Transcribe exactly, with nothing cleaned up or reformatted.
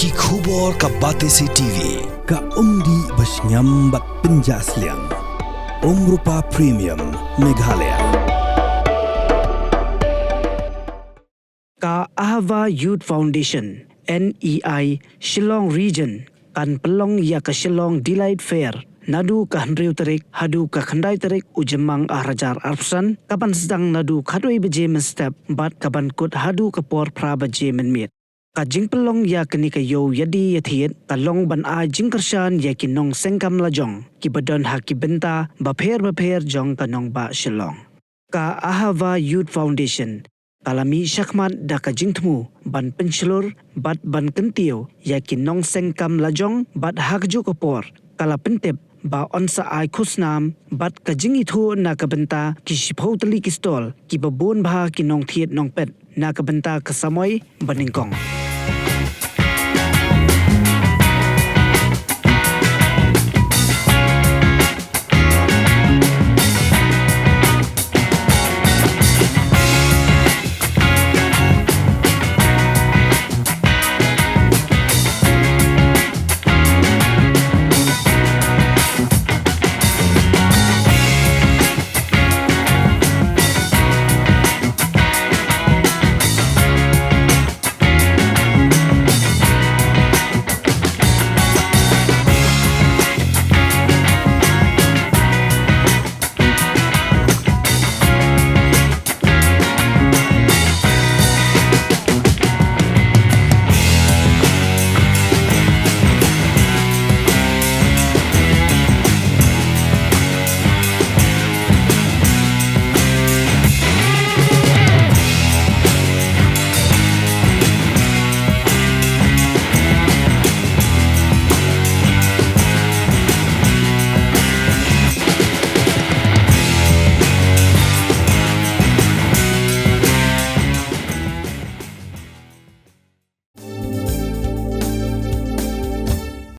Ki khubor ka Batesi T V, ka umdih ba shngiam bad pynjah sliang. Umrupa Premium, Meghalaya. Ka Ahava Youth Foundation, N E I, Shillong Region, kan pynlong ïa ka Shillong Delight Fair naduh ka hynriew tarik haduh ka khyndai tarik u Jymmang arhajar arphew san, ka ban sdang naduh khatwei baje mynstep bad ka ban kut haduh ka por phra baje mynmiet. Ka jingpynlong ïa kane ka ïew ïadie ïathied ka long ban ai jingkyrshan ïa ki nongsengkam lajong kiba don ha ki bynta bapher bapher jong ka nongbah Shillong. Ka Ahava Youth Foundation ka la mih shakhmat da ka jingthmu ban pynshlur bad ban kyntiew ïa ki nongsengkam lajong bad ha kajuh ka por ka la pyntip ba yn sa ai khusnam bad ka jingithuh na ka bynta ki shiphew tylli ki stall kiba bun bha ki nongthied nongpet na ka bynta ka samoi banyngkong.